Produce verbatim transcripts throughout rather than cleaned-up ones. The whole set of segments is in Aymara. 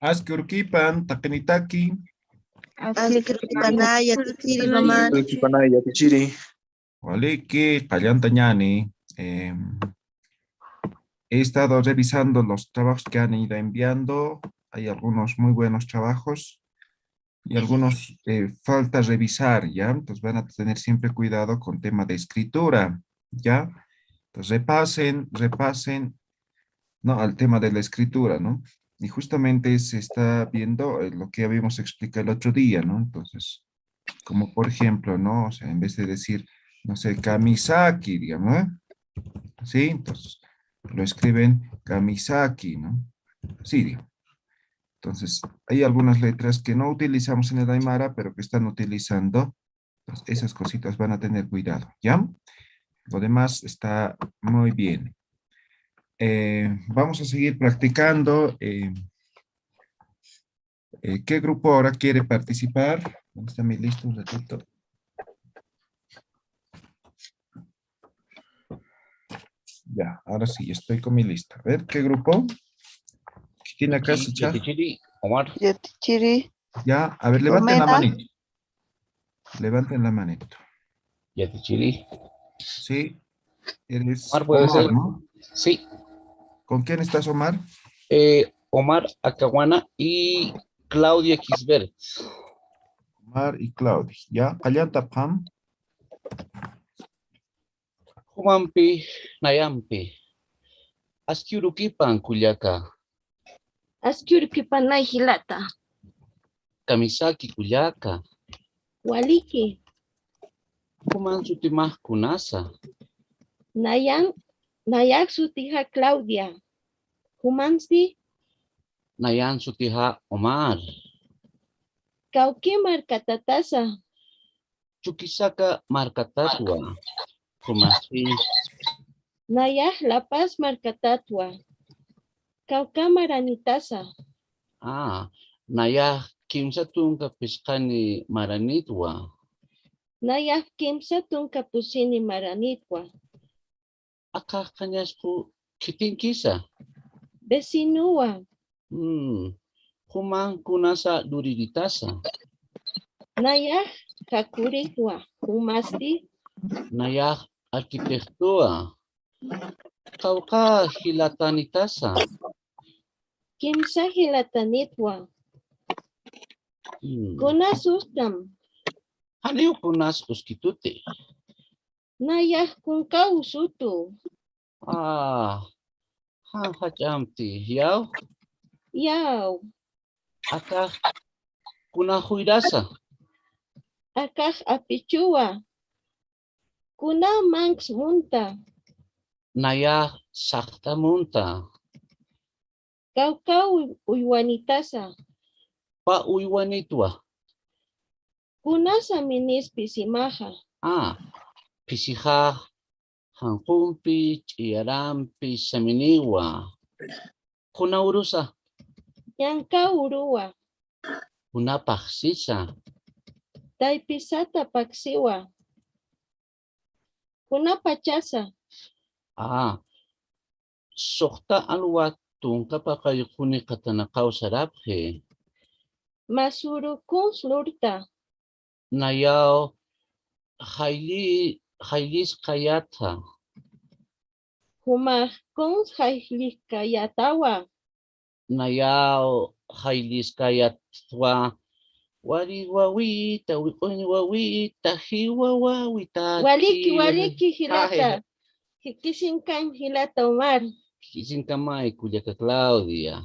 Aski urkipan, taqinitaki. Aski urkipanay, yatichiri, Román. Aski urkipanay, yatichiri. Waliki, qallanta ñani. Em, he estado revisando los trabajos que han ido enviando. Hay algunos muy buenos trabajos y algunos, eh, falta revisar, ¿ya? Entonces van a tener siempre cuidado con tema de escritura, ¿ya? Entonces repasen, repasen, ¿no? Al tema de la escritura, ¿no? Y justamente se está viendo, eh, lo que habíamos explicado el otro día, ¿no? Entonces, como por ejemplo, ¿no? O sea, en vez de decir, no sé, kamisaki, digamos, ¿eh? ¿Sí? Entonces, lo escriben kamisaki, ¿no? Sí, digamos. Entonces, hay algunas letras que no utilizamos en el aymara, pero que están utilizando. Entonces, esas cositas van a tener cuidado, ¿ya? Lo demás está muy bien. Eh, vamos a seguir practicando. Eh, eh, ¿qué grupo ahora quiere participar? ¿Dónde está mi lista? Un ratito. Ya, ahora sí, estoy con mi lista. A ver, ¿qué grupo? ¿Quién tiene acá? Yatichiri, Omar. Yatichiri. Ya, a ver, levanten la manito. Levanten la manito. Yatichiri. Sí, eres Omar, puede ser, ¿no? Sí. ¿Con quién estás, Omar? Eh, Omar Acahuana y Claudia Quisbert. Omar y Claudia. Ya, qallanta pam. Jumampi, nayampi. Aski urukipan kullaka. Aski urukipanay jilata. Kamisaki kullaka. Waliki. Juman sutimax kunasa. Nayan, nayax sutixa Claudia. Jumansti. Nayan sutixa Omar. Kawki markatatasa. Chukisaka markatatwa. Jumasti. Nayax Lapas markatatwa. Kawka maranitasa. Ah, nayax kimsa tunka pisqani maranitwa. Nayax kimsa tunka pusini maranitwa. Akax qañasku khitinkisa. Vecinowa. Mm, juman kunasa luriritasa. Nayax jakuritwa, jumasti. Nayax arquitectowa. Qawqa jilatanitasa. Kimsa jilatanitwa. Mm. Kunas ustam. Janiw kunas uskituti. Nayax kunkaw sutu. Ah, jan jach'amti, yaw. Yaw. Akax kuna juyrasa. Akax apichuwa. Kuna manks munta. Nayax saqta munta. Kawkaw uywanitasa. Pa uywanitwa. Kunasa minis pisimaxa. Ah, pisixax janqumpi, ch'iyarampi saminiwa. Kuna urusa. Ñanka uruwa. Kuna paxsisa. Taypisata paksiwa. Kuna pachasa. Ah, suxta alwa tunka paqallquni qatanaqaw sarapxi. Masuru kuns lurta. Nayaw jaylli, jayllisqayatxa. Jumax kuns jayllisqayatawa. Nayaw jayllisqayatwa. Wari wawita, wiq'uñ wawita, jiwa wawita. Waliki, waliki, jilata. Kisinkan jilata Omar. Kisinkamay kullaka Claudia.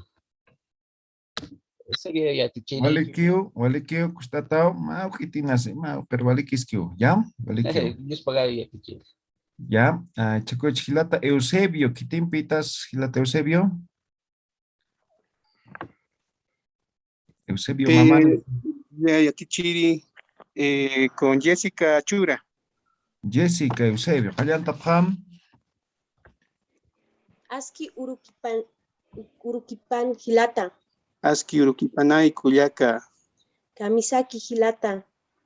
Walikiw, walikiw, kustataw, mä ujitinasi, mä, pero walikiskiw, ¿ya? Walikiw. Ya, ah, chakuychi jilata Eusebio, khitimpitas jilata Eusebio. Eusebio Mamani. Ya, yatichiri, eh, con Jessica Chura. Jessica, Eusebio, qallantapxam. Aski urukipan, urukipan jilata. Aski urukipanay kullaka. Kamisaki jilata.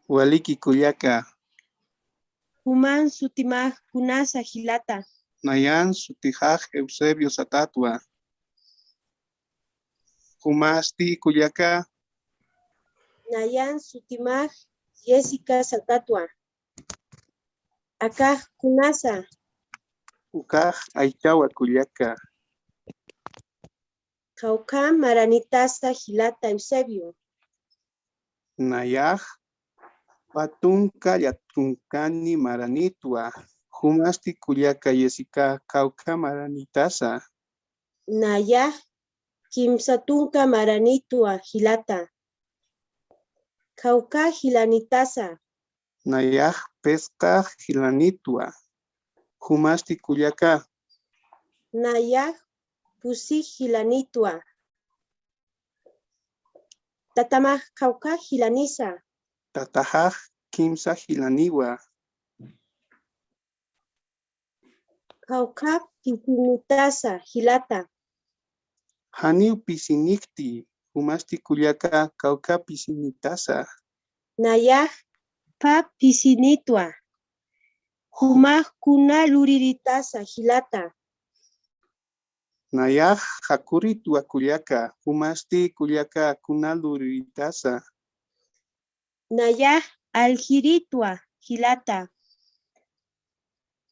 Waliki kullaka. Juman sutimax kunasa jilata. Nayan sutixax Eusebio satatwa. jumasti kullaka. Nayan sutimax Jessica Satatwa. Akax kunasa. Ukax aychawa kullaka. Kawkha maranitasa jilata Eusebio. Nayax pä tunka llatunkani maranitwa, jumasti kullaka Jessica kawkha maranitasa. Nayax kimsa tunka maranitwa jilata. Kawkha jilanitasa. Nayax phisqa jilanitwa. Jumasti kullaka. Nayax pusi jilanitwa. Tatamax kawkha jilanisa. Tataxax kimsa jilaniwa. Kawkha pisinitasa jilata. Janiw pisinïkti, jumasti kullaka kawkha pisinitasa. Nayax pä pisinitwa. Jumax kuna luriritasa jilata. Nayax jakuritwa kullaka, jumasti kullaka kuna luriritasa. Nayax aljiritwa jilata.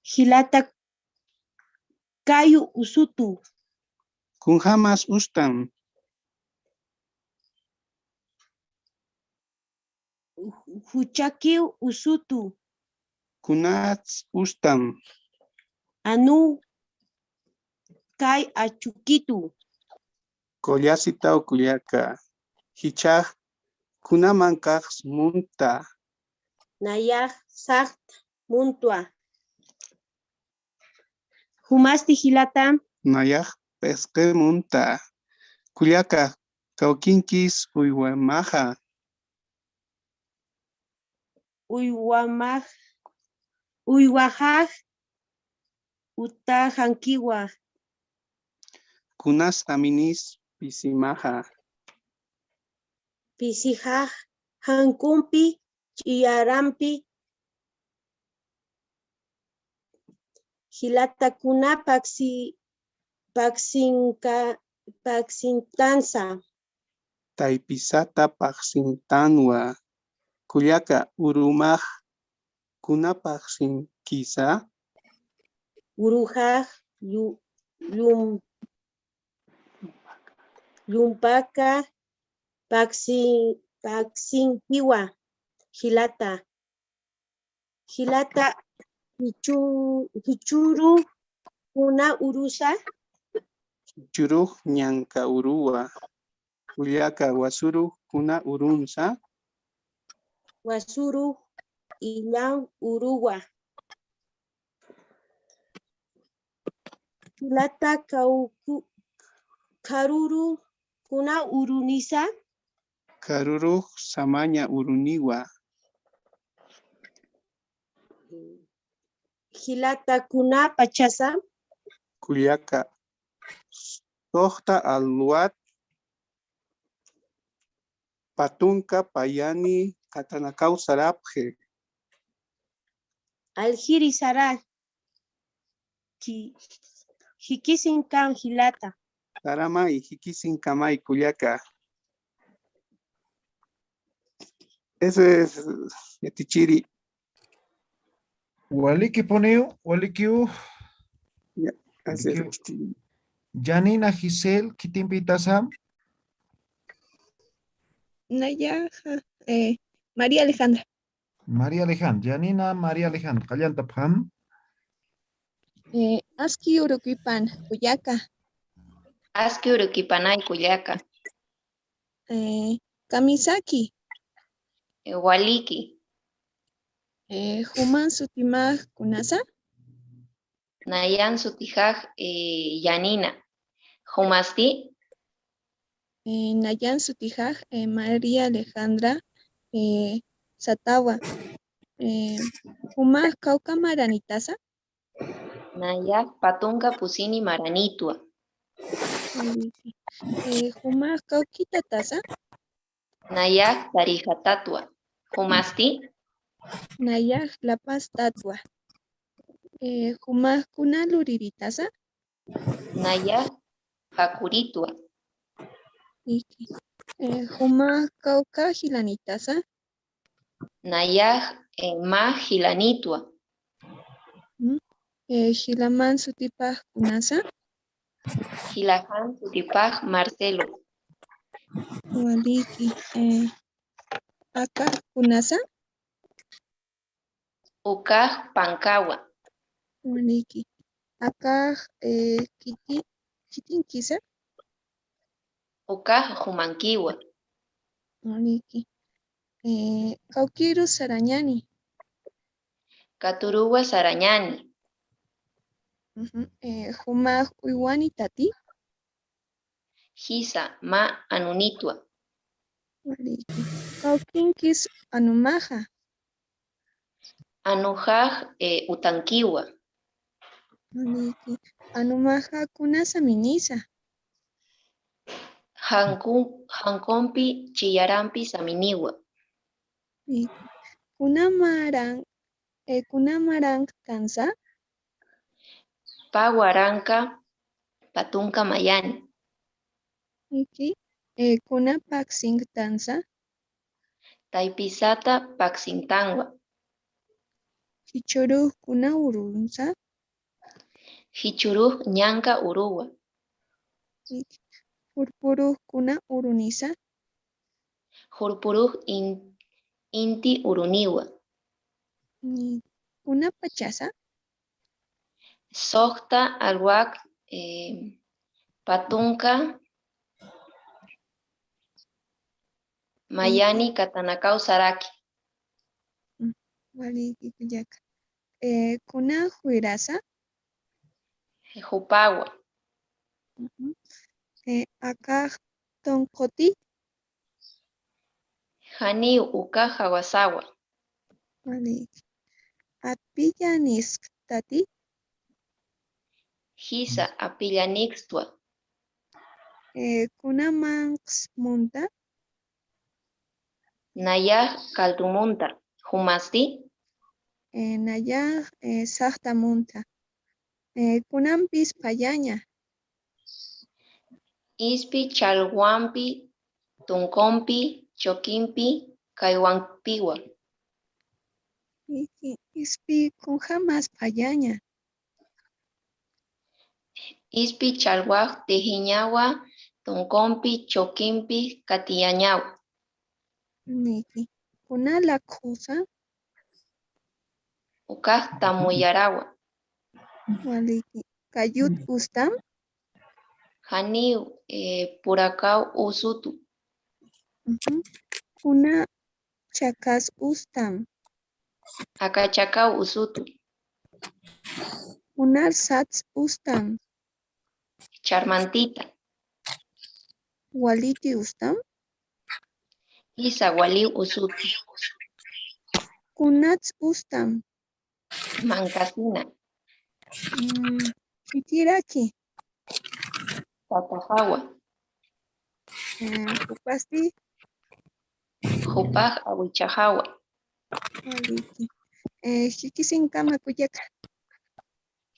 Jilata kayu usutu. Kunjamas ustam. Juchakiw usutu. Kunats ustam. Anu kay achukitu. Kullasitaw kullaka. Jichhax kunamankax munta. Nayax saxt muntwa. Jumasti jilata. Nayax phisqi munta. Kullaka, kawkinkis uywamaxa. Uywamax, uywaxax utaxankiwa. Kunas aminis pisimaxa. Pisixax jankumpi ch'iyarampi jilata kuna paksi-, paksinka-, paksintansa. Taypisata paksintanwa. Kullaka, urumax kuna paksinkisa. Uruxax llu-, llum-, llumpaka paksin-, paksinkiwa jilata. Jilata, jichu-, jichuru kuna urusa. Jichurux ñanka uruwa. Kullaka, wasurux kuna urunsa. Wasurux illan uruwa. Jilata, kawku-, karuru kuna urunisa. Karurux samaña uruniwa. Jilata, kuna pachasa. Kullaka, suxta alwat pä tunka payani katanakaw sarapxi. Aljiri sara. Ki-, jikisinkam jilata. Saramay, jikisinkamay kullaka. Eso es, yatichiri. Walikipuniw, walikiw. Ya, eso es. Walikiw. Janina Giselle, khitimpitasam. Nayaxa, eh, María Alejandra. María Alejandra, Janina, María Alejandra, qallantapxam. Eh, aski urukipana, kullaka. Aski urukipanay, kullaka. Eh, kamisaki. Eh, waliki. Eh, juman sutimax kunasa. Nayan sutixax, eh, Janina. Jumasti. Eh, nayan sutixax, eh, María Alejandra, eh, Satawa. Eh, jumax kawkha maranitasa. Nayax pä tunka pusini maranitwa. Eh, jumax kawkhitatasa. Nayax tarijatatwa. Jumasti. Nayax lapastatwa. Eh, jumax kuna luriritasa. Nayax jakuritwa. Waliki. Eh, jumax kawkha jilanitasa? Nayax, eh, mä jilanitwa. Mm. Eh, jilaman sutipax kunasa? Jilajan sutipax Marcelo. Waliki. Eh, akax kunasa? Ukax pankawa. Waliki. Akax, eh, kiti, kitinkisa? Ukax jumankiwa. Waliki. Eh, kawkiru sarañani. Katuruwa sarañani. Ujú. Eh, jumax uywanitati? Jisa, mä anunitwa. Waliki. Kawkinkis anumaxa? Anuxax, eh, utankiwa. Waliki. Anumaxa kuna saminisa? Janku-, jankumpi chiyarampi saminiwa. Waliki. Kuna maran-, eh, kuna maranqtansa? Pä waranqa pä tunka mayani. Waliki. Eh, kuna paksinktansa? Taypisata paksinktanwa. Jichhürux kuna urunsa? Jichhürux ñanka uruwa. Waliki. Jurpurux kuna urunisa? Jurpurux in-, inti uruniwa. Waliki. Kuna pachasa? Suxta alwak, eh, pä tunka mayani katanakaw saraki. Mm, waliki kullaka. Eh, kuna juyrasa? Jupawa. Ujú. Eh, akax tunquti? Janiw, ukax jawasawa. Waliki. Apillanisktati? Jisa, apillanikstwa. Eh, kuna manqs munta? Nayax kaldu munta. Jumasti? Eh, nayax, eh, saxta munta. Eh, kunampis phayaña? Ispi challwampi, tunkumpi, chukimpi, kallwampiwa. Waliki. Ispi kunjamas phayaña? Ispi challwax tijiñawa, tunkumpi, chukimpi katiyañawa. Waliki. Kuna lakhusa? Ukax tamuyarawa. Waliki. Kayut ustam? Janiw, eh, purakaw usutu. Ujú. Kuna chakas ustam? Aka chakaw usutu. Kuna sats ustam? Charmantita. Waliti ustam? Jisa, waliw usutu. Kunats ustam? Mankasina. Mm, khitiraki? Tataxawa. Eh, jupasti? Jupax awichaxawa. Waliki. Eh, jikisinkama kullaka.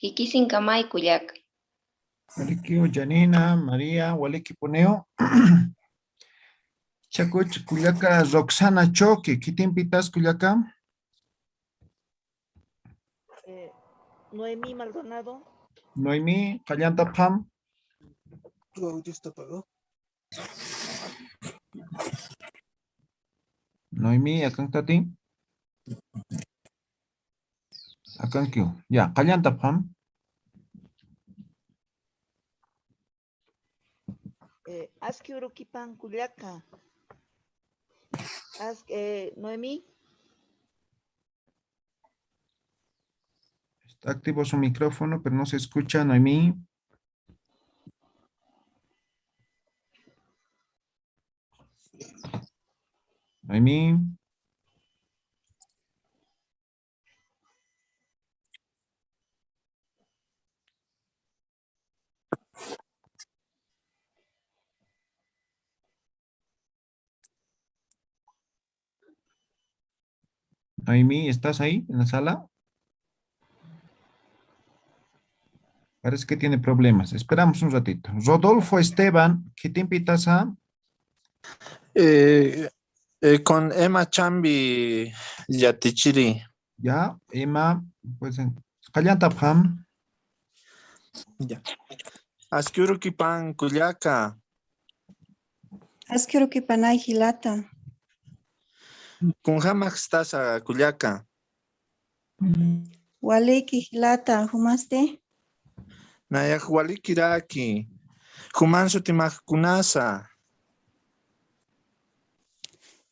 Jikisinkamay kullaka. Walikiw Janina, María, walikipuniw. Chakuch kullaka Roxana Choque, khitimpitas kullaka? Eh, Noemí Maldonado. Noemí, qallantapxam. Tu audio está apagado. Noemí, akanktatin. Akankiw. Ya, qallantapxam. Eh, aski urukipan kullaka. Ask, eh, Noemí. Está activo su micrófono, pero no se escucha, Noemí. Noemí. Noemí, ¿estás ahí en la sala? Parece que tiene problemas. Esperamos un ratito. Rodolfo Esteban, ¿qué te invitas a? Eh, eh, con Emma Chambi yatichiri. Ya, Emma, pues, en-, qallantapxam. Ya. Aski urukipan kullaka. Aski urukipanay jilata. Kunjamakstasa kullaka. Waliki jilata, jumasti. Nayax walikiraki. Juman sutimax kunasa.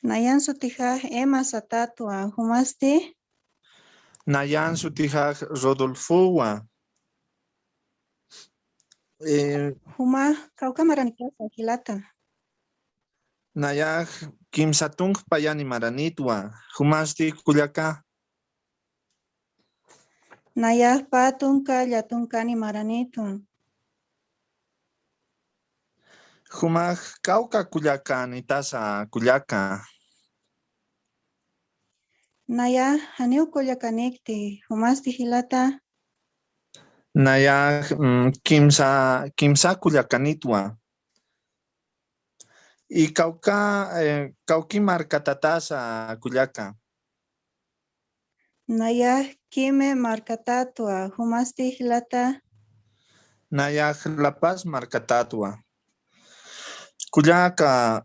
Nayan sutijax Emma satätwa, jumasti. Nayan sutijax Rodolfowa. Eh, juma, kawka maranitasa jilata. Nayax kimsa tunka payani maranitwa, jumasti kullaka. Nayax pä tunka llatunkani maranitwa. Jumax kawka kullakanitasa kullaka. Nayax janiw kullakanikti, jumasti jilata. Nayax, mm, kimsa, kimsa kullakanitwa. Y kawka, eh, kawki markatatasa kullaka. Nayax Quimé markatätwa, jumasti jilata. Nayax La Paz markatätwa. Kullaka,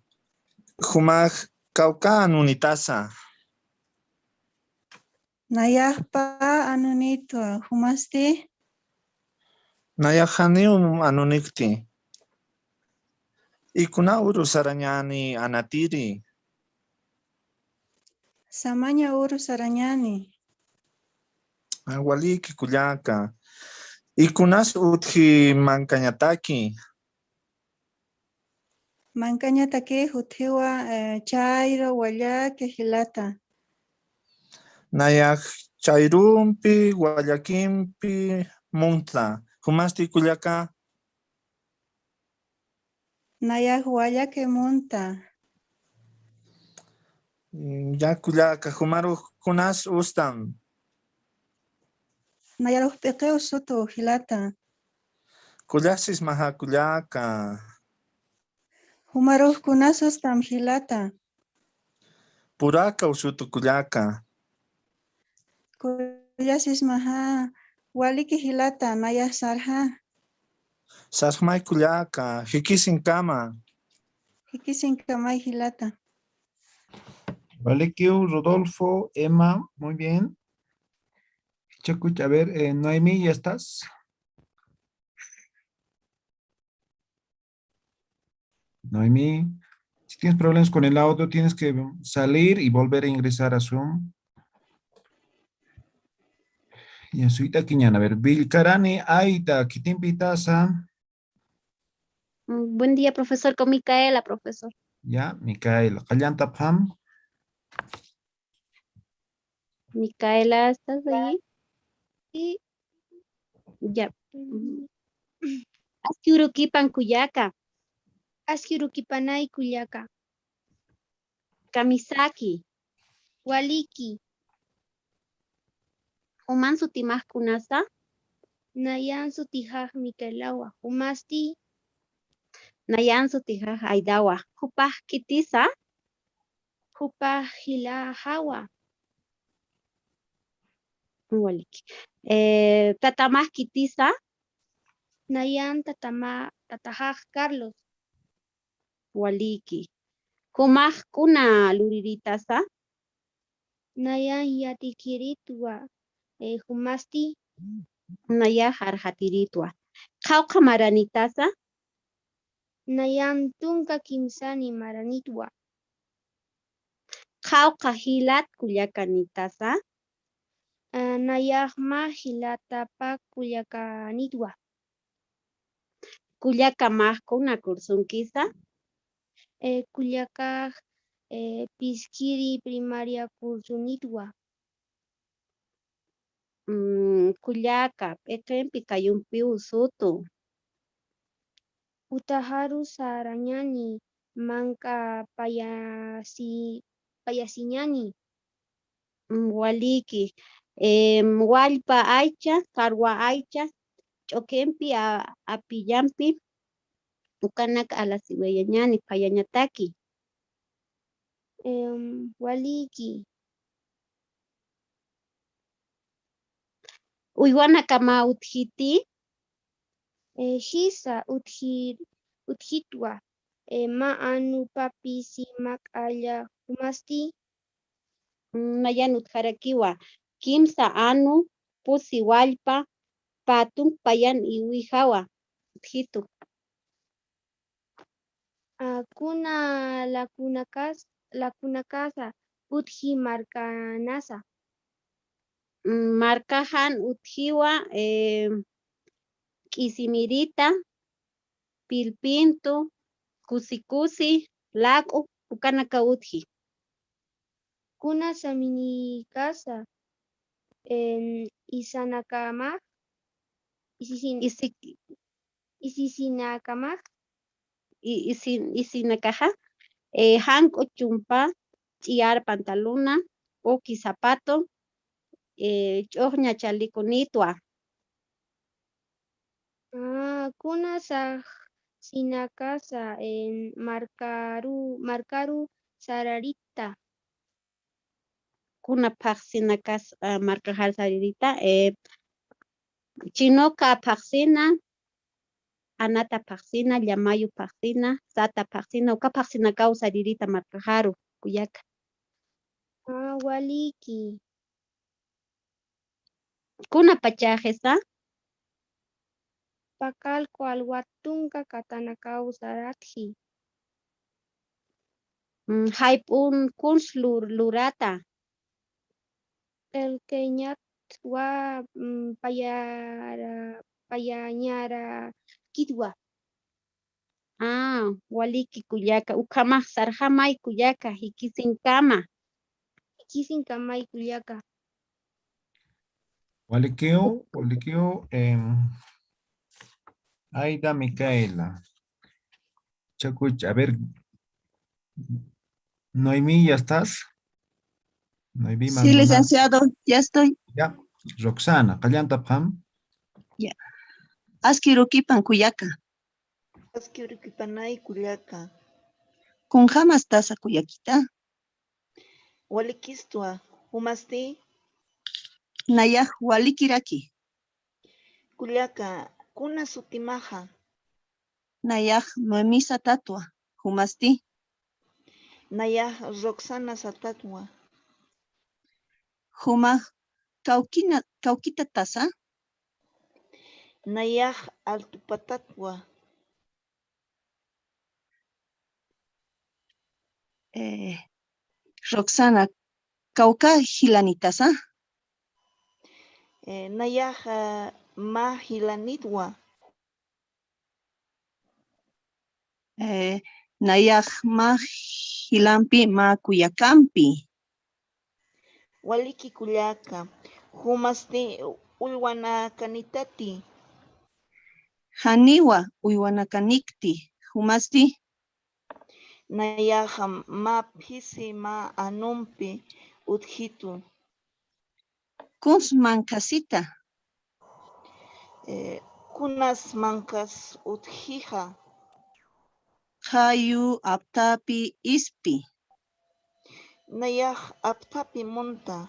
jumax kawka anunitasa. Nayax pä anunitwa, jumasti. Nayax janiw anunikti. Y kuna uru sarañani anatiri. Samaña uru sarañani. Ah, waliki kullaka. Y kunas utji mankañataki. Mankañataki utjiwa, eh, chayru, wallaki jilata. Nayax chayrumpi, wallakimpi munta. Jumasti kullaka. Nayax wallaki munta. Mm, ya kullaka, jumarux kunas ustam. Nayarux p'iqiw sutu jilata. Kullax sismaxa kullaka. Jumarux kunas ustam jilata. Purakaw sutu kullaka. Kullax sismaxa, waliki jilata, nayax sarxa. Sarxmay kullaka, jikisinkama. Jikisinkamay jilata. Walikiw, Rodolfo, Emma, muy bien. Chakuch, a ver, eh, Noemí, ¿ya estás? Noemí, si tienes problemas con el audio, tienes que salir y volver a ingresar a Zoom. Ya, suyt'akiñan. A ver, Vilcarani Aida, ¿qué te invitas a? Mm, buen día, profesor, con Micaela, profesor. Ya, Micaela. Qallantapxam. Micaela, ¿estás ahí? Sí. Ya. Aski urukipan kullaka. Aski urukipanay kullaka. Kamisaki. Waliki. Juman sutimax kunasa? Nayan sutijax Micaelawa. Jumasti? Nayan sutijax Aidawa. Jupax khitisa? Jupax jilaxawa. Waliki. Eh, tatamax khitisa? Nayan tatama-, tataxax Carlos. Waliki. Jumax kuna luriritasa? Nayan yatikiritwa, eh, jumasti? Nayax arxatiritwa. Qhawqha maranitasa? Nayan tunka kimsani maranitwa. Qhawqha jilat kullakanitasa? Ah, nayax mä jilatapak kullakanitwa. Kullaka, max kuna kursunkisa? Eh, kullakax, eh, Piskiri primaria kursunitwa. Mm, kullaka, p'iqimpi kayumpiw sutu. Utaxaru sarañani, manka payasi-, payasiñani. Mm, waliki. Em, wallpa aycha, karwa aycha, ch'ukimpi, a-, apillampi, ukanak alasiwayañani, phayañataki. Em, waliki. Uywanakama utjiti. Eh, jisa utji-, utjitwa. Eh, mä anu, papi, sima, q'alla, jumasti. Mm, nayan utjarakiwa. Kimsa anu, pusi wallpa, pä tunk payan iwijawa. Utjitu. Ah, kuna lakunakas-, lakunakasa utji markanasa. Mm, markajan utjiwa, eh, k'isimirita, pilpintu, kusikusi, lak'u, ukanaka utji. Kuna saminikasa, em, isanakama, isisin-, Isi-, isisinakamaj. I-, isin-, isinakaja, eh, jank'u chumpa, ch'iyar pantaluna, uki zapato, eh, ch'uxña chalikunitwa. Ah, kuna saxsinakasa, eh, markaru, markaru sararita. Kuna phaxsinakas, ah, markajar saririta, eh, chinuka phaxsina, anata phaxsina, llamayu phaxsina, sata phaxsina, uka phaxsinakaw saririta markajaru, kuyaka. Ah, waliki. Kuna pachaxisa? Pakalku alwat tunka katanakaw saratji. Mm, jayp'un kuns lur-, lurata. Qillqañat wa, mm, payara-, payañarakitwa. Ah, waliki kullaka, ukhamax sarxamay kullaka, jikisinkama. Jikisinkamay kullaka. Walikiw, walikiw, em, Aida Micaela. Chakuch, a ver, Noemí, ¿ya estás? Noemí, sí, Manguna. Licenciado, ya estoy. Ya, Roxana, qallantapxam. Ya. Aski rukipan kullaka. Aski rukipanay kullaka. Kunjamastasa kullakita. Walikistwa, jumasti. Nayax walikiraki. Kullaka, kuna sutimaxa. Nayax Noemí satatwa, jumasti. Nayax Roxana satatwa. Jumax kawkina-, kawkitatasa. Nayax altupatatwa. Eh, Roxana, kawka jilanitasa. Eh, nayax, eh, mä jilanitwa. Eh, nayax mä jilampi mä kullakampi. Waliki kullaka, jumasti uywanakanitati. Janiwa uywanakanikti, jumasti. Nayax mä phisi mä anumpi utjitu. Kuns mankasita. Eh, kunas mankas utjixa. Jayu aptapi ispi. Nayax aptapi munta.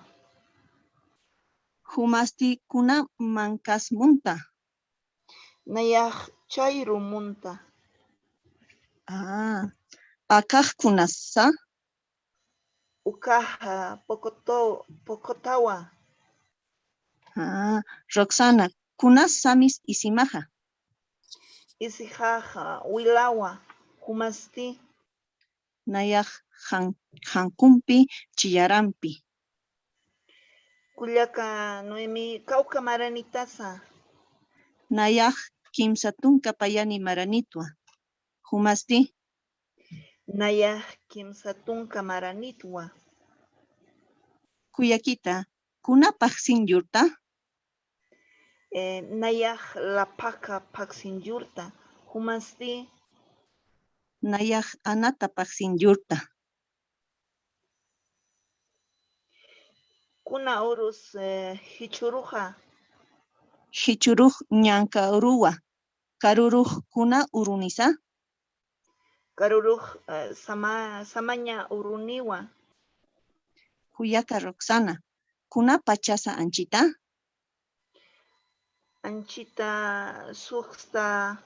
Jumasti kuna mankas munta. Nayax chayru munta. Ah, akax kunasa. Ukaxa, ah, pokoto-, pokotawa. Ah, Roxana, kunas samis isimaxa. Isixaxa, ah, wilawa, jumasti. Nayax jan-, jankumpi chiyarampi. Kullaka Noemi, kawka maranitasa. Nayax kimsa tunka payani maranitwa. Jumasti. Nayax kimsa tunka maranitwa. Kullakita, kuna phaxsin yurta? Eh, nayax laphaka phaxsin yurta, jumasti. Nayax anata phaxsin yurta. Kuna urus, eh, jichhuruxa? Jichhurux ñanka uruwa, karurux kuna urunisa? karurux, eh, sama-, samaña uruniwa. Kuyaka Roxana, kuna pachasa anchita? Anchita suxsta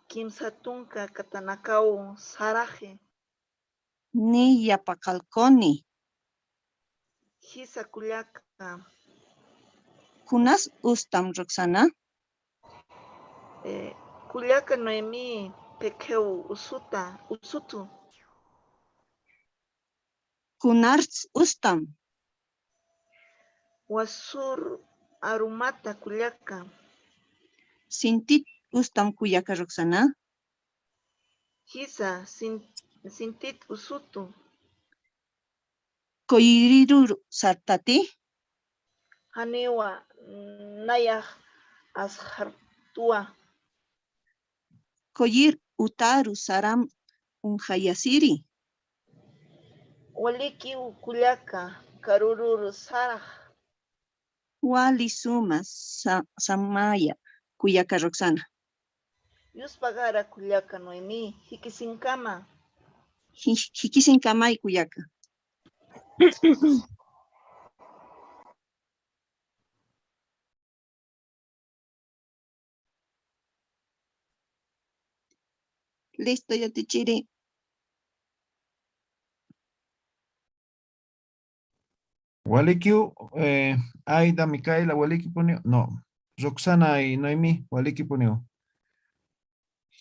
kimsa tunka katanakaw saraxi. Ni yapaqalkuni. Jisa kullaka. Kunas ustam Roxana? Eh, kullaka Noemí, pekhew usuta, usutu. Kunars ustam? Wasur arumata kullaka. Sintit ustam kullaka Roxana? Jisa, sin-, sintit usutu. Koyirirur sartati? Janiwa, nayax asxartuwa. Koyir utaru saram unxayasiri. Walikiw kullaka, karurur sarax. Wali suma sa-, samaya kullaka Roxana. Yuspagara kullaka Noemí, jikisinkama. Ji-, jikisinkamay kullaka. Listo, yatichiri. Walikiw, eh, Aida, Micaela, walikipuniw, no. Roxana y Noemí, walikipuniw.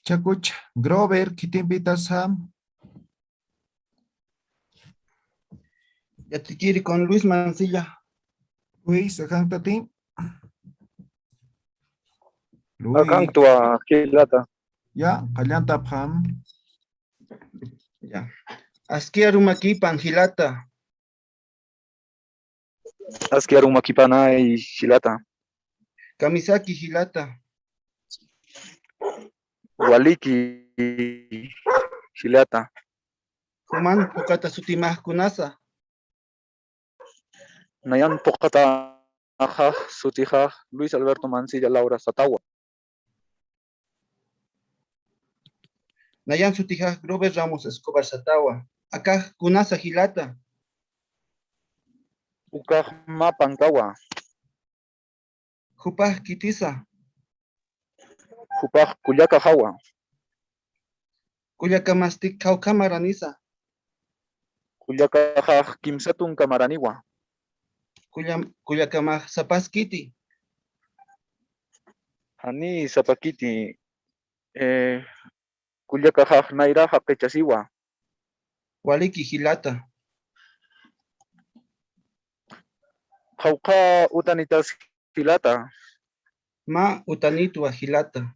Chakuch, Grover, khitimpitasam. Yatichiri con Luis Mancilla. Luis, akanktati. Luis. Akanktwa, jilata. Ya, qallantapxam. Ya. Aski arumakipan jilata. Aski arumakipanay jilata. Kamisaki jilata. Waliki jilata. Juman phuqata sutimax kunasa. Nayan phuqataxax sutixax Luis Alberto Mancilla Laura Satawa. Nayan sutixax Grover Ramos Escobar Satawa. Akax kunasa jilata. Ukax mä pankawa. Jupax khitisa. Jupax kullakaxawa. Kullakamastik khawkha maranisa. Kullakaxax kimsa tunka maraniwa. Kulla-, kullakamax sapaskiti. Jani sapakiti, eh, kullakaxax nayraxa qhichasiwa. Waliki jilata. Qhawqha utanitas jilata. Mä utanitwa jilata.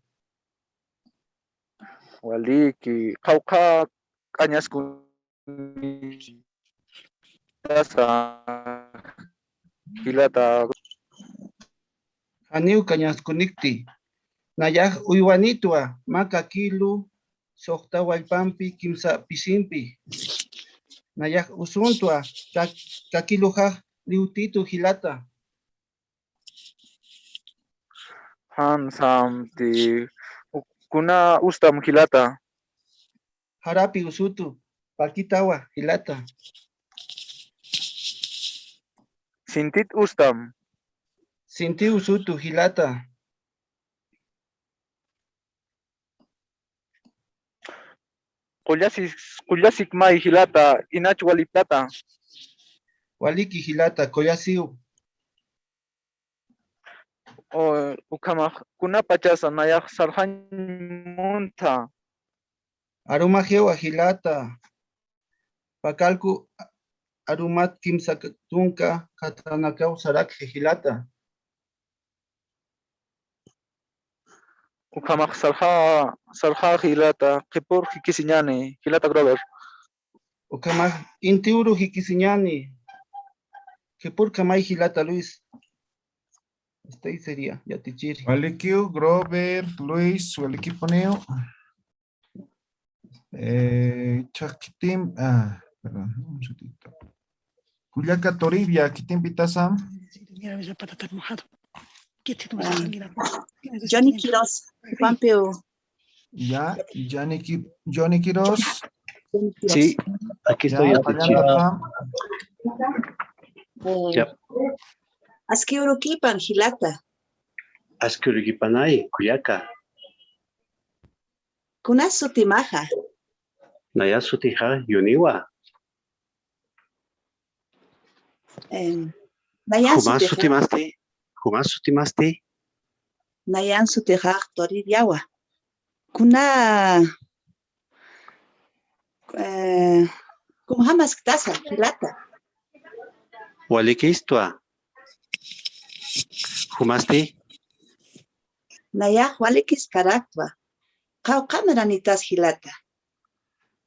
Waliki, qhawqha k'añaskun tasa jilata. Janiw kañaskunikti. Nayax uywanitwa mä kakilu suxta wallpampi kimsa pisimpi. Nayax usuntwa kak-, kakiluxax liwtitu jilata. Jan samti, kuna ustam jilata. Jarapi usutu, parkitawa jilata. Sintit ustam. Sinti usutu jilata. Qullasi, qullasik may jilata, inach waliptata. Waliki jilata, qullasiw. O, ukhamax, kunapachasa nayax sarxañ muntha. Arumaxiwa jilata. Pakalku arumat kimsa tunka katanakaw sarakxi jilata. Ukhamax sarxa, sarxa jilata, qhipur jikisiñani, jilata Grover. Ukhamax inti uru jikisiñani. Qhipurkamay jilata Luis. Este ahí sería, yatichiri. Walikiw, Grover, Luis, walikipuniw. Eh, chhakitim, ah, perdón, un ratito. Kullaka Toribia, khitimpitasam. Mira, mira, para estar mojado. ¿Qué te gusta? Ah, Johnny Quiroz, Pampeo. Ya, Johnny Qui-, Johnny Quiroz. Sí, aquí estoy. Ya, ya, teacher. Ya. Aski urukipan, jilata. Aski urukipanay, kullaka. Kuna sutimaxa? Naya sutixa Yuniwa. Em, nayan sutixa. Jumas sutimasti? Jumas sutimasti? Nayan sutixa Toribiawa. Kuna, eh, kumjamaskitasa, jilata? Walikistwa. Jumasti? Nayax walikiskaraktwa. Qawqha maranitas, jilata?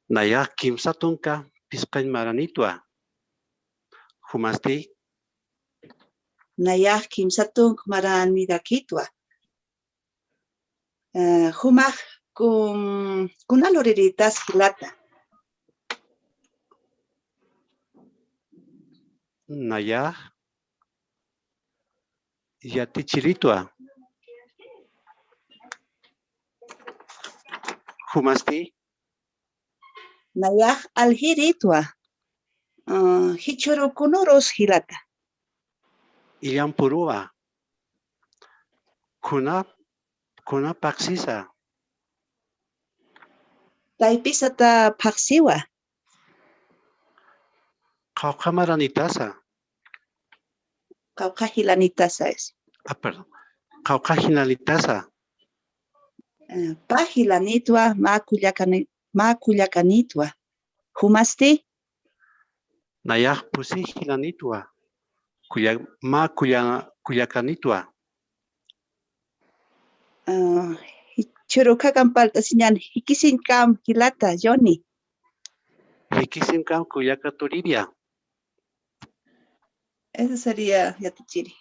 Nayax kimsa tunka phisqañ maranitwa. Jumasti? Nayax kimsa tunka maranirakitwa. Eh, jumax kun-, kuna luriritas, jilata? Nayax yatichiritwa. Jumasti? Nayax aljiritwa. Ah, jichhüru kunürus, jilata? Illampuruwa. Kuna, kuna phaxsisa? Taypisata phaxsiwa. Qawqha maranitasa? Qawqha jilanitasa es. Ah, perdón. Qawqha jilanitasa? Eh, pä jilanitwa, mä kullakani-, mä kullakanitwa. Jumasti? Nayax pusi jilanitwa. Kulla-, mä kulla-, kullakanitwa. Ah, jichhüru ukhakam parlt'asiñäni, jikisiñkam, jilata Johnny. Jikisiñkam, kullaka Toribia. Eso sería, yatichiri.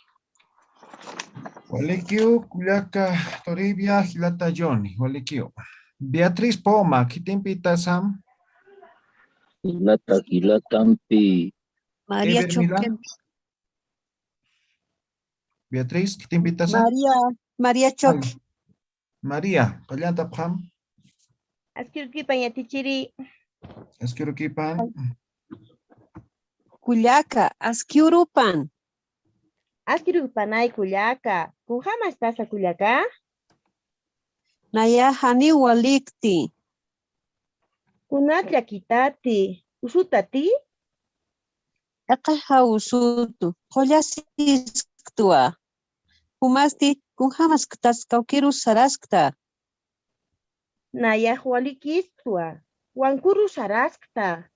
Walikiw, kullaka Toribia, jilata Johnny, walikiw. Beatriz Poma, khitimpitasam? Jilata, jilatampi. María Choque. Beatriz, khitimpitasam? María, María Choque. María, qallantapxam. Aski urukipan yatichiri. Aski urukipan. Kullaka, aski urupan. Aski urupanay kullaka. Kunjamastasa kullaka? Nayax janiw walikti. Kunat llakitati, usutati? Jaqix usutu, qullasisktwa. Jumasti, kunjamasktasa, kawkirus saraskta. Nayax walikistwa, wankürus saraskta.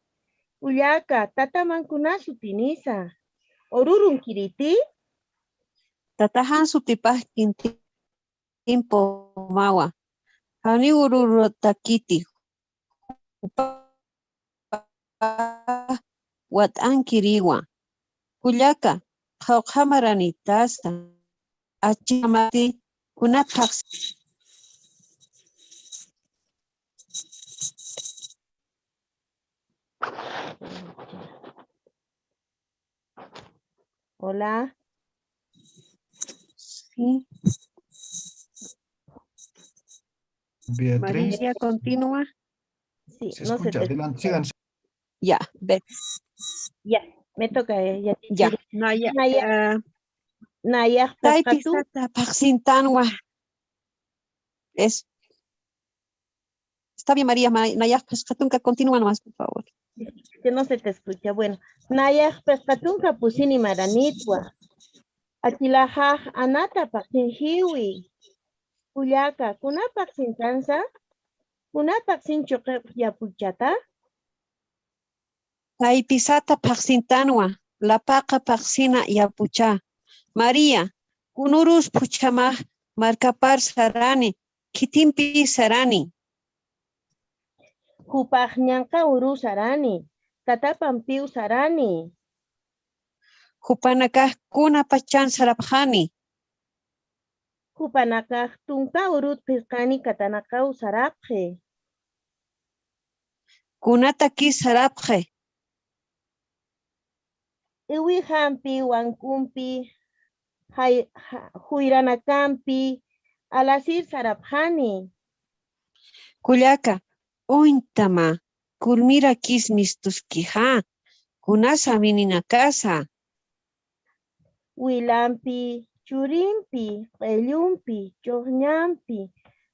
Kullaka, tataman kuna sutinisa? Ururunkiriti? Tata jan sutipax kinti Timpumawa. Janiw ururutakiti. Jupax wat'ankiriwa. Kullaka, qawqha maranitasa. Achikhamati, kunat phaxsi. Hola. Sí. Beatriz. María, continúa. Sí, se no se escucha. Te escucha. Adelante, sigan. Ya, ve. Ya, me toca, eh, ya. Ya. Naya, Naya, eh, Naya, taypi phisqatunka. Sata phaxsintanwa. Es. Está bien, María, ma-, nayax phisqa tunka, continúa nomás, por favor. Que no se te escucha. Bueno, nayax phisqa tunka pusini maranitwa. Achilaxax anata phaxsinxiwi. Kullaka, kuna phaxsintansa? Kuna phaxsin chuqip yapuchata? Taypi sata phaxsintanwa, lapaqa phaxsina yapucha. María, kunürus phuchhamax markapar sarani, khitimpi sarani. Jupax ñanqha uru sarani, tatapampiw sarani. Jupanakax kuna pachan sarapxani. Jupanakax tunka urut phisqani katanakaw sarapxi. Kunatakis sarapxi. Iwixampi, wank'umpi, jay-, ja-, juyranakampi, alasir sarapxani. Kullaka, uñtama, kurmirakis mistuskixa, kuna samininakasa. Wilampi, churimpi, q'ellumpi, chuqñampi,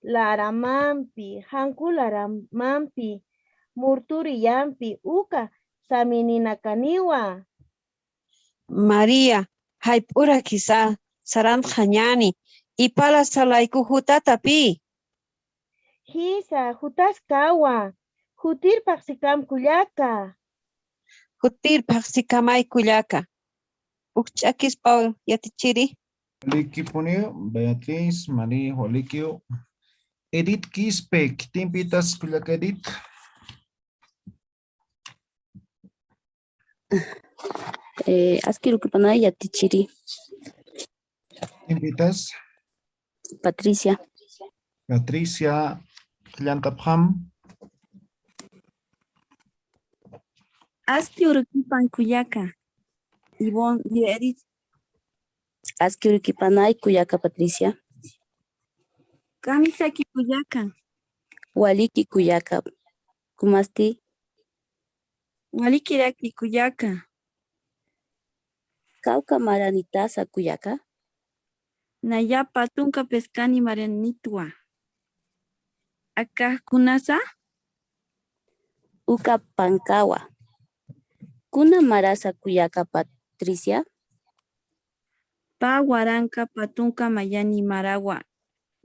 laramampi, janku laramampi, murturiyampi, uka samininakaniwa. María, jayp'urakisa sarantxañäni, ipala salayku jutata pï. Jisa, jutaskawa, jutir phaxsikam kullaka. Jutir phaxsikamay kullaka. Uk ch'akispaw yatichiri. Walikipuniw, Beatriz, María, walikiw. Edith Quispe, khitimpitas kullaka Edith. Eh, aski urukipanay yatichiri. Invitas. Patricia. Patricia, qallantapxam. Aski urukipan kullaka. Ivonne, Edith. Aski urukipanay kullaka Patricia. Kamisaki kullaka. Waliki kullaka. Kumasti. Walikiraki kullaka. Kawka maranitasa kullaka. Nayapa tunka pescani maranitwa. Akax kunasa? Uka pankawa. Kuna marasa kullaka Patricia? Pä waranka pä tunka mayani marawa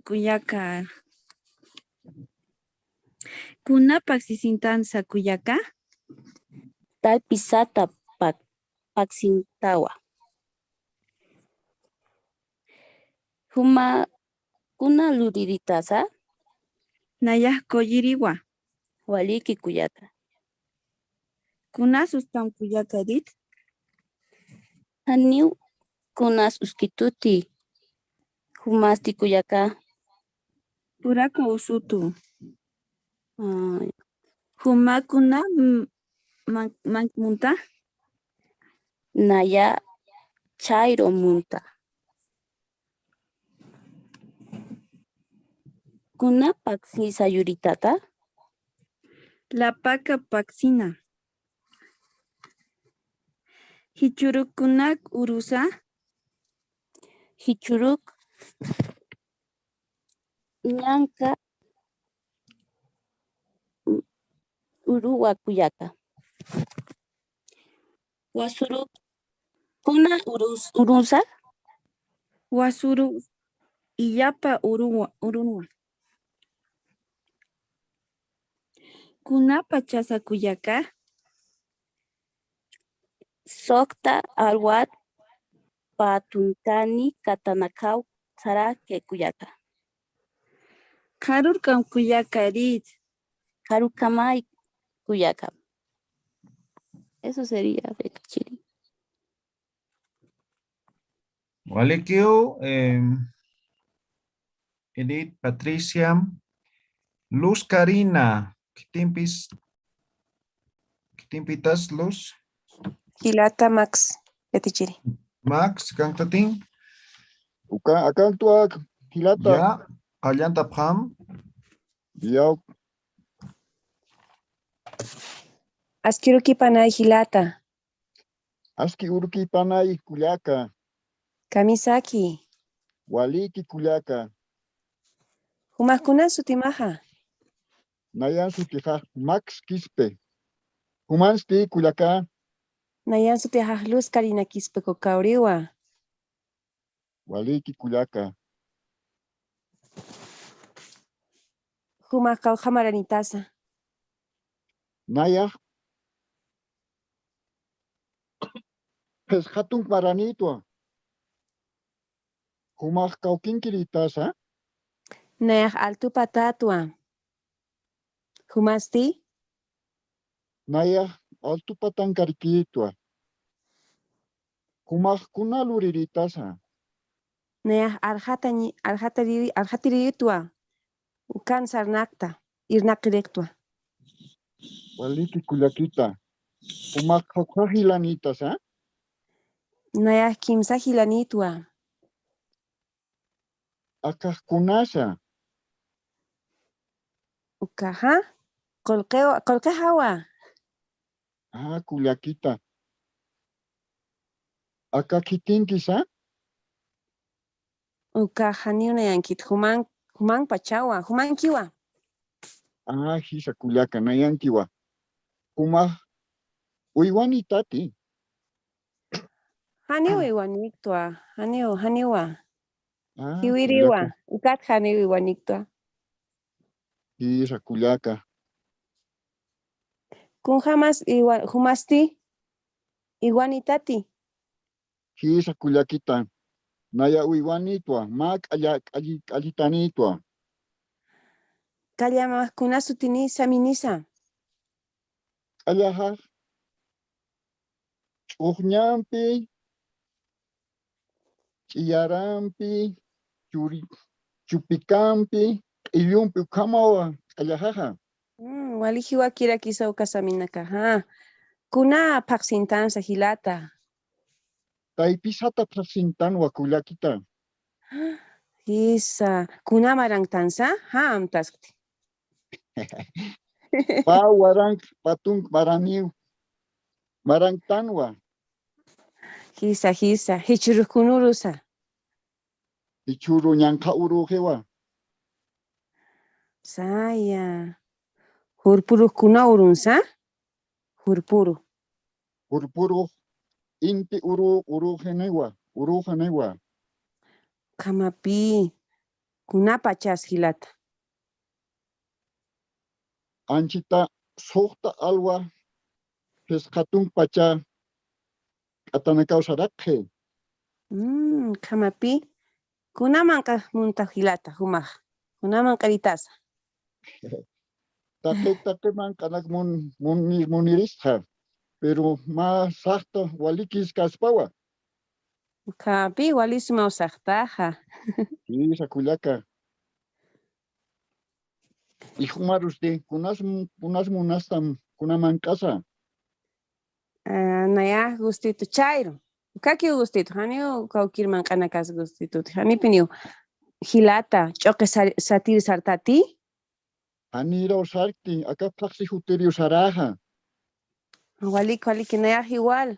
kullaka. Kuna paksisintansa kullaka? Taypi sata pak-, paksintawa. Juma, kuna luriritasa? Nayax kulliriwa. Waliki kullaka. Kunas ustam kullaka Edith? Janiw kunas uskituti. Jumasti kullaka. Puraka usutu. Ay. Juma kuna m-, man-, mank munta? Naya chayru munta. Kuna paksisa yuritata? Lapaka paksina. Jichhurukkunak urusa? Jichhuruk ñanka uruwa kullaka. Wasuruk kuna urus-, urunsa? Wasuru illapa uruwa, urunwa. Kuna pachasa kullaka? Sukta alwat patuntani katanakaw saraki kullaka. Karurkam kullaka Edith. Karukamay kullaka. Eso sería, Edith. Walikiw, em, Edith, Patricia, Luz Karina, khitimpis, khitimpitas Luz. Jilata Max, yatichiri. Max, kantatin. Uka, akantuwa jilata. Ya, qallantapxam. Ya. Aski urukipanay jilata. Aski urukipanay kullaka. Kamisaki. Waliki kullaka. Jumax kuna sutimaxa? Nayan sutixa Max Quispe. Jumansti kullaka? Nayan sutixa Luz Karina Quispe Kawriwa. Waliki kullaka. Jumax qawqha maranitasa? Nayax phisqa tunka maranitwa. Jumax kawkinkiritasa? Nayax altu patatwa. Jumasti? Nayax altu patankarikitwa. Jumax kuna luriritasa? Nayax arxatañi-, arxatari-, arxatiriritwa. Ukan sarnaqta, irnaqiriktwa. Waliki kullakita. Jumax qawqha jilanitasa? Nayax kimsa jilanitwa. Akax kunasa? Ukaxa, Qullqiwa, qullqijawa. Ah, kullakita. Aka khitinkisa? Uka janiw nayankit, juman, jumanpachawa, jumankiwa. Ah, jisa kullaka, nayankiwa. Jumax uywanitati. Janiw uywaniktwa, janiw, janiwa. Ah, jiwiriwa, kullaka. Ukat janiw uywaniktwa. Jisa kullaka. Kunjamas iwa-, jumasti, uywanitati. Jisa kullakita. Naya uywanitwa, mä q'alla, q'alli-, q'allitanitwa. Q'allamax kuna sutinisa, minisa. Q'allaxax ch'uxñampi, ch'iyarampi, churi-, chupikampi, q'illumpi ukhamawa q'allaxaxa. Mm, wali jiwakirakisa uka saminakaxa. Kuna phaxsintansa jilata. Taypisata phaxsintanwa kullakita. Jisa, kuna maranktansa, ja, amtaskti. Pä warank, pä tunk maraniw. Maranktanwa. Jisa, jisa, jichhürux kuna urusa. Jichhüru ñanqha uruxiwa. Saya. Jurpürux kuna urunsa? Jurpüru. Jurpürux inti uru, uruxiniwa, uruxiniwa. Ukhamapï, kunapachas jilata. Anchita suxta alwa, phisqa tunkpacha, k'atanakaw saraqxi. Mm, ukhamapï, kuna manq'ax munta jilata, jumax. Kuna manq'aritasa. Taqi, taqi manq'anak mun, mun, muniristxa. Pero mä saxta walikïskaspawa. Ukhamapï, wali sumaw saxtaxa. Jisa kullaka. Y jumarusti, kunas, kunas munastam, kuna manq'asa. Ah, nayax gustitu chayru. Ukakiw gustitu, janiw kawkïr manq'anakas gustitu. Janipiniw jilata, ch'uqi sa-, satir sartati. Janiraw sarkti, aka phaxsi jutiriw saraxa. Walik, walik, nayax igual.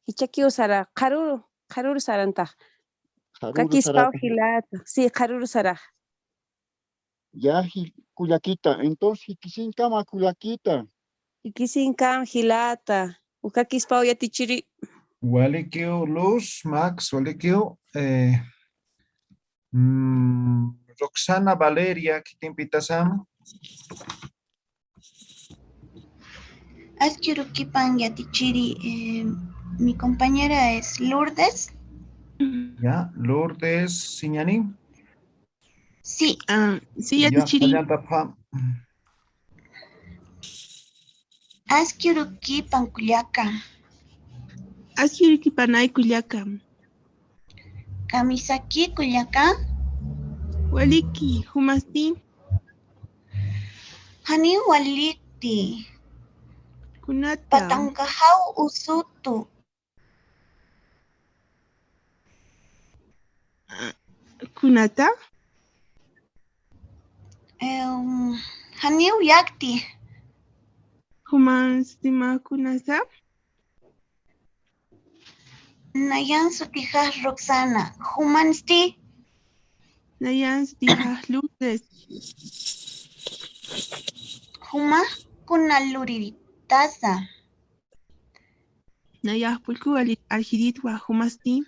Jichhakiw sara, qharüru, qharüru sarantax. Qharüru. Ukakispaw sarata. Jilata. Sí, qharüru sarax. Ya, ji-, kullakita. Entonces, jikisinkama kullakita. Jikisinkam jilata. Ukakispaw yatichiri. Walikiw Luz, Max, walikiw, eh, mm, Roxana Valeria, khitimpitasam. Aski urukipan yatichiri, eh, mi compañera es Lourdes. Ya, Lourdes, siñani. Sí. Ah, sí, ya, yatichiri. Qallantapxam. Aski urukipan kullaka. Aski urukipanay kullaka. Kamisaki kullaka. Waliki, jumasti. Janiw walikti. Kunata. Patankaxaw usutu. Ah, kunata? Em, janiw yakti. Jumansti mä kunasa? Nayan sutixax Roxana. Jumansti? Nayan sutixax Lourdes. Jumax kuna luriritasa. Nayax pullku arjiritwa, jumasti?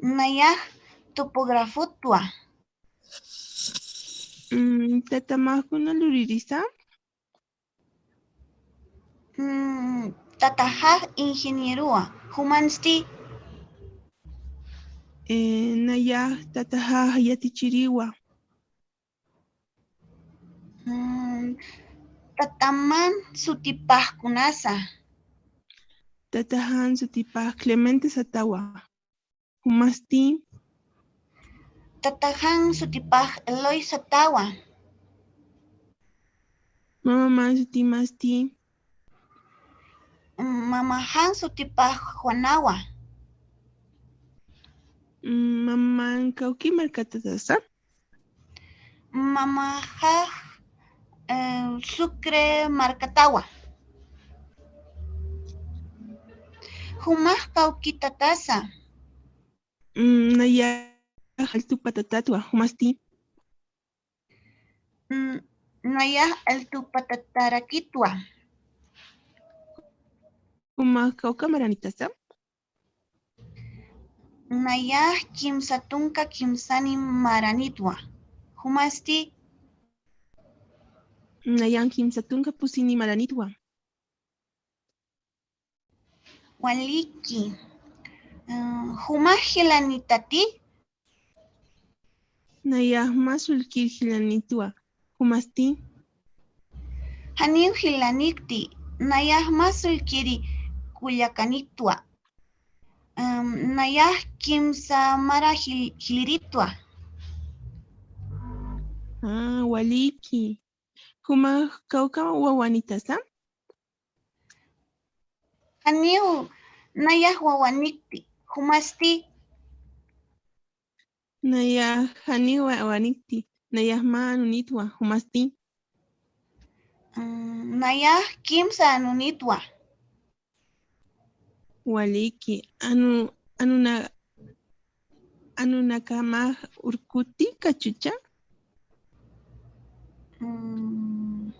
Nayax topografotwa. Mm, tata mä kuna luririsa? Mm, tataxax ingenierowa. Jumansti? Eh, nayax tataxax yatichiriwa. Mm, tataman sutipax kunasa? Tataxan sutipax Clemente satawa. Jumasti? Tataxan sutipax Eloy satawa. Mamaman sutimasti? Mamaxan sutipax Juanawa. Mm, mamaman kawki markatatasa? Mamaxax eh, Sucre markatawa. Jumax kawkitatasa. Mm, nayax alltupatatatwa, jumasti. Mm, nayax alltupatatarakitwa. Jumax kawka maranitasa. Nayax kimsa tunka kimsani maranitwa. Jumasti. Nayan kimsa tunka pusini maranitwa. Waliki. Mm, jumax jilanitati. Nayax mä sullkir jilanitwa. Jumasti. Janiw jilanikti. Nayax mä sullkiri kullakanitwa. Mm, nayax kimsa mara jil-, jiliritwa. Ah, waliki. Jumax kawka wawanitasa. Janiw nayax wawanikti. Jumasti. Nayax janiw wawanikti. Nayax mä anunitwa. Jumasti. Mm, nayax kimsa anunitwa. Waliki, anu, anuna, anunakamax urkuti kachucha. Mm,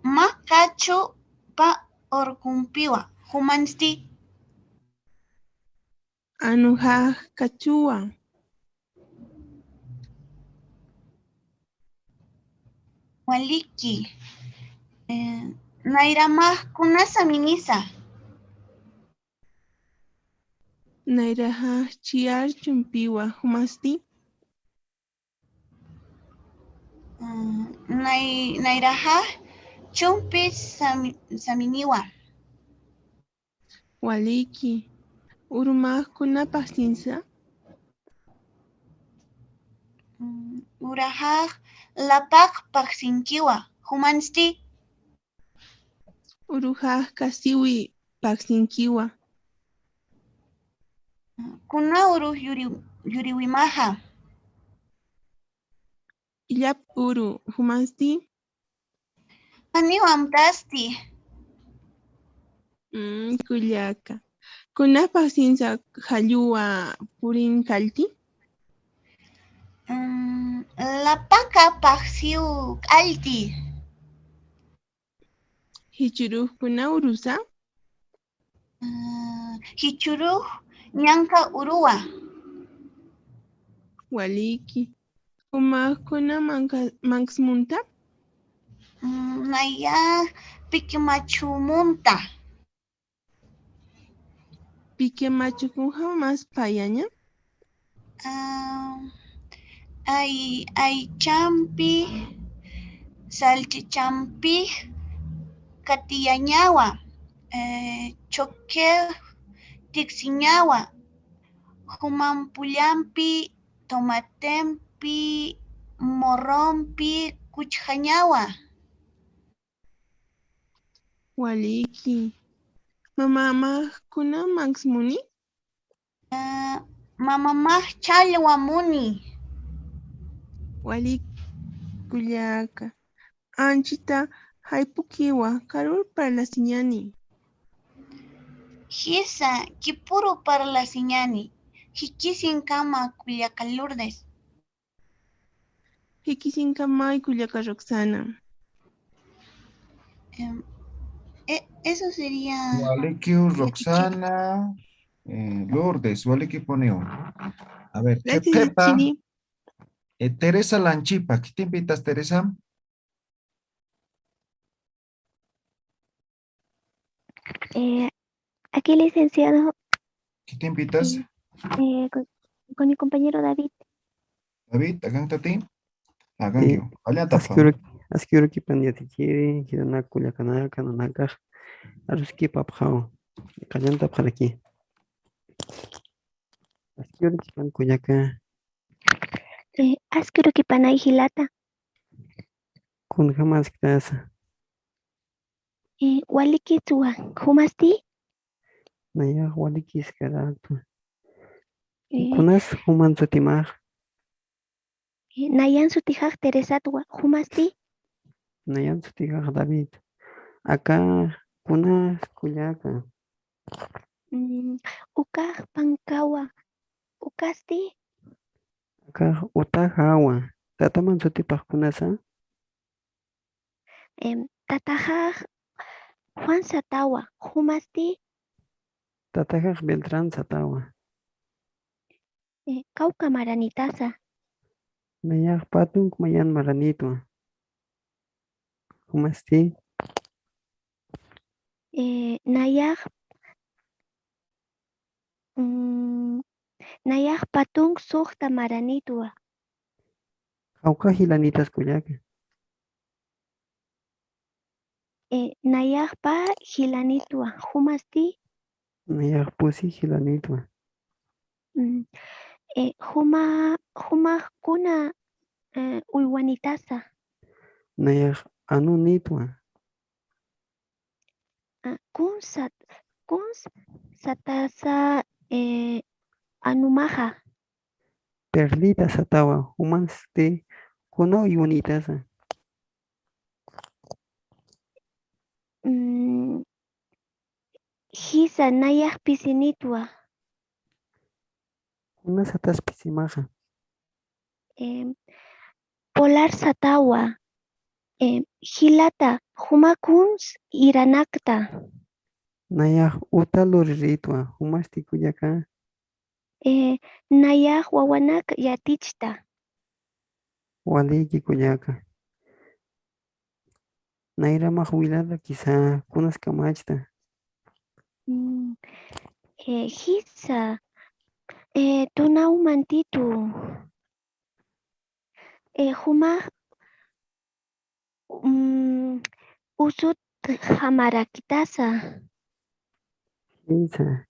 mä kachupa urkumpiwa, jumansti. Anuxax kachuwa. Waliki. Eh, nayramax kuna saminisa. Nayraxax chiyar chumpiwa, jumasti. Mm, nay-, nayraxax chumpi sami-, saminiwa. Waliki. Urumax kuna phaxsinsa. Mm, uraxax lapaq phaxsinkiwa. Jumansti. Uruxax kasiwi phaxsinkiwa. Kuna urux yuri-, yuriwimaxa. Illap uru, jumansti. Janiw amtasti. Mm, kullaka. Kuna phaxsinsa jalluwa purin kallti. Mm, lapaka phaxsiw kallti. Jichhürux kuna urusa. Ah, jichhürux ñanka uruwa. Waliki. Jumax kuna manka-, manksmunta. Mm, nayax pikimachhumunta. Pikimachhukunxa mas phayaña. Ah, ay-, aychampi, salchichampix katiyañawa, eh, choquex tiksiñawa, jumampullampi, tomatempi, morrompi kuchjañawa. Waliki. Mamamax kuna manksmuni. Ah, mamamax challwamuni. Walik kullaka. Anchita jaypukiwa, karur parlasiñani. Jisa, kipuru parlasiñani. Jikisinkama kullaka Lourdes. Jikisinkamay kullaka Roxana. Em, e-, eso sería. Walikiw Roxana, eh, Lourdes, walikipuniw. A ver, qhipa, eh, Teresa Lanchipa, khitimpitas Teresa? Eh, aquí, licenciado. Khitimpitas? Eh, eh, con, con mi compañero David. David, akan tati? Akan. Eh, yo. Allá tapa. Askiru, askiru kipan yatichiri, kirana kullakanaka, nanakax, aruskipapxaw. Qallantapxaraki. Askiru kipan kullaka. Eh, askiru kipanay jilata. Kunjamaskasa. Eh, walikitwa, jumasti? Nayax walikiskarakta. Eh, kunas juman sutimax? Eh, nayan sutixax Teresatwa, jumasti? Nayan sutikax David. Aka kunas kullaka. Mm, ukax pankawa. Ukasti? Akax utajawa. Tataman sutipax kunasa? Em, tataxax Juan satawa. Jumasti? Tataxax Beltrán satawa. Eh, kawka maranitasa. Nayax patunk mayan maranitwa. Jumasti? Eh, nayax, mm, nayax patunk suxta maranitwa. Kawka jilanitas kullaka. Eh, nayaxpa jilanitwa. Jumasti? Nayax pusi jilanitwa. Mm, eh, juma, jumax kuna, eh, uywanitasa. Nayax anunitwa. Ah, kuns sat-, kuns satasa, eh, anumaxa. Perlita satawa, jumasti kuna uywanitasa. Mm, jisa, nayax pisinitwa. Kuna satas pisimaxa. Em, polar satawa. Em, jilata, juma kuns iranakta. Nayax uta luriritwa, jumasti kullaka. Eh, nayax wawanak yatichta. Waliki kullaka. Nayramax wilata kisa, kunas kamachta. Mm, eh, jisa, eh, tunaw mantitu. Eh, jumax, mm, usut jamarakitasa. Jisa,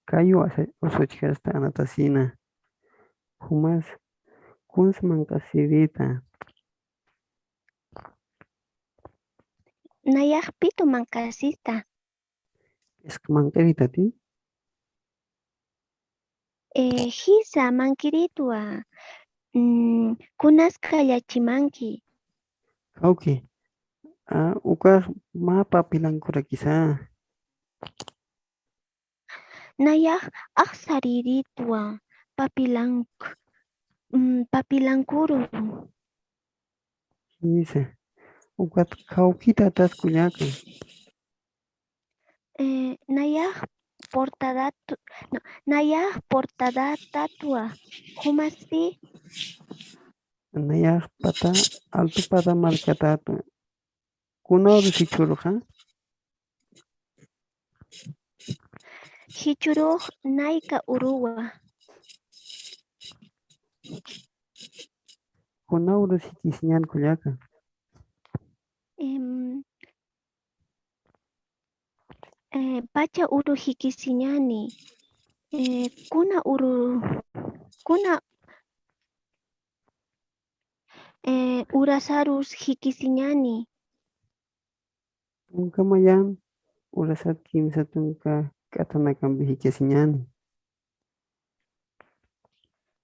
kayu asa-, usuchkasta anatasina. Jumas, kuns manq'asirita. Nayax pitu manq'asista. P'isq manq'iritati? Eh, jisa, mankiritwa. Mm, kunas kallachimanki. Kawki. Ah, ukax mä papilankurakisa. Nayax axsariritwa, papilank-, mm, papilankuru. Jisa, ukat kawkita atas kullaka. Eh, nayax portadat-, no, nayax portadatatwa, jumasti? Nayax pata, altu pata markatatwa. Kuna urus jichhüruxa? Jichhürux nayka uruwa. Kuna urus jikisiñän kullaka? Em, eh, pacha uru jikisiñäni. Eh, kuna uru, kuna, eh, urasarus jikisiñäni. Tunka mayan, urasat kimsa tunka k'athanakampi jikisiñäni.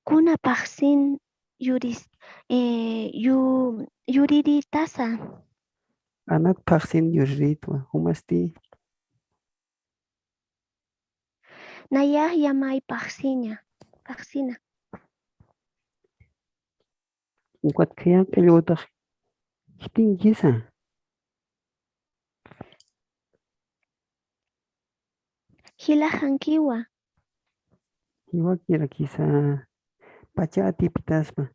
Kuna phaxsin yuris-, eh, yu-, yuriritasa. Anat phaxsin yuriritwa, jumasti? Nayax yamay phaxsiña, phaxsina. Ukat khaya q'illwatax jitinkisa. Jilaxankiwa. Jiwakirakisa. Pacha atipitaspa.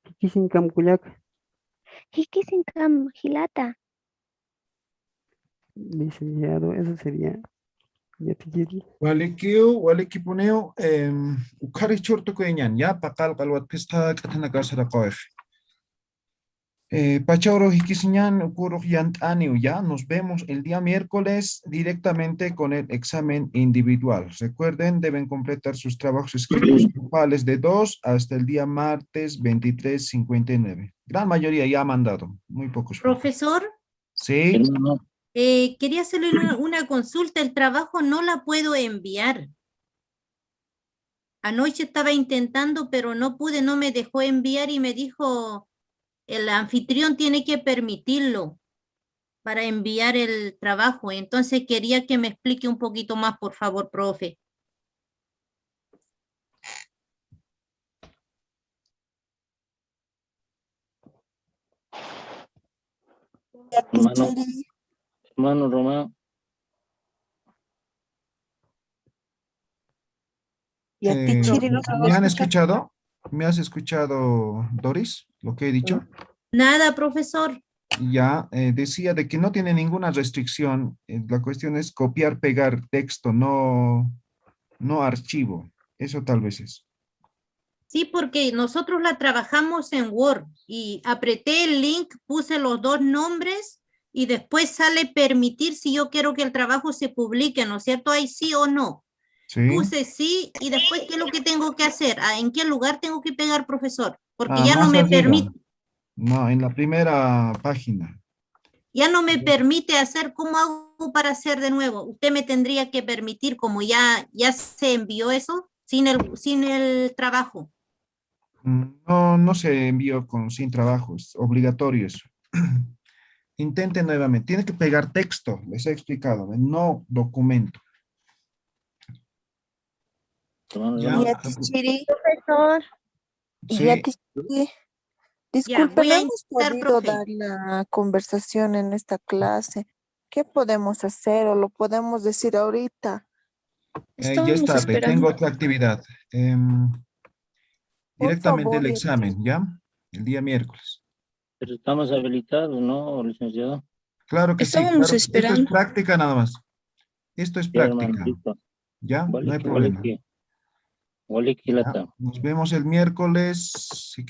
Jikisinkam kullaka. Jikisinkam jilata. Licenciado, eso sería. Yatichiri. Walikiw, walikipuniw, em, ukhari churtukuyañan, ya, paqal qalwat phisqa k'athanakar saraqawix. Eh, pacha uru jikisiñan, ukurux yant'aniw, ya. Nos vemos el día miércoles directamente con el examen individual. Recuerden, deben completar sus trabajos escritos grupales de dos hasta el día martes veintitrés cincuenta y nueve. Gran mayoría ya ha mandado, muy pocos faltan. Profesor, Sí. Eh, quería hacerle una, una consulta. El trabajo no la puedo enviar. Anoche estaba intentando, pero no pude, no me dejó enviar y me dijo, el anfitrión tiene que permitirlo. para enviar el trabajo. Entonces quería que me explique un poquito más, por favor, profe. Hermano, hermano Román. ¿Me han escuchado? ¿Me has escuchado, Doris, lo que he dicho? Nada, profesor. Ya, eh, decía de que no tiene ninguna restricción. Eh, la cuestión es copiar, pegar texto, no, no archivo. Eso tal vez es. Sí, porque nosotros la trabajamos en Word y apreté el link, puse los dos nombres y después sale permitir si yo quiero que el trabajo se publique, ¿no es cierto? Ahí sí o no. Sí. Puse sí y después, ¿qué es lo que tengo que hacer? Ah, ¿en qué lugar tengo que pegar, profesor? Porque ya no me permite. No, en la primera página. Ya no me permite hacer, ¿cómo hago para hacer de nuevo? Usted me tendría que permitir, como ya, ya se envió eso, sin el, sin el trabajo. Mm, no, no se envió con, sin trabajo, es obligatorio eso. Intente nuevamente, tiene que pegar texto, les he explicado, ¿ve? No documento. Ya, profesor. Disculpe, ¿no hemos podido dar la conversación en esta clase? ¿Qué podemos hacer o lo podemos decir ahorita? Eh, ya es tarde, tengo otra actividad. Em, directamente el examen, ¿ya? El día miércoles. Pero estamos habilitados, ¿no, licenciado? Claro que sí. Estábamos esperando. Esto es práctica nada más. Esto es práctica. Ya, no hay problema. Nos vemos el miércoles.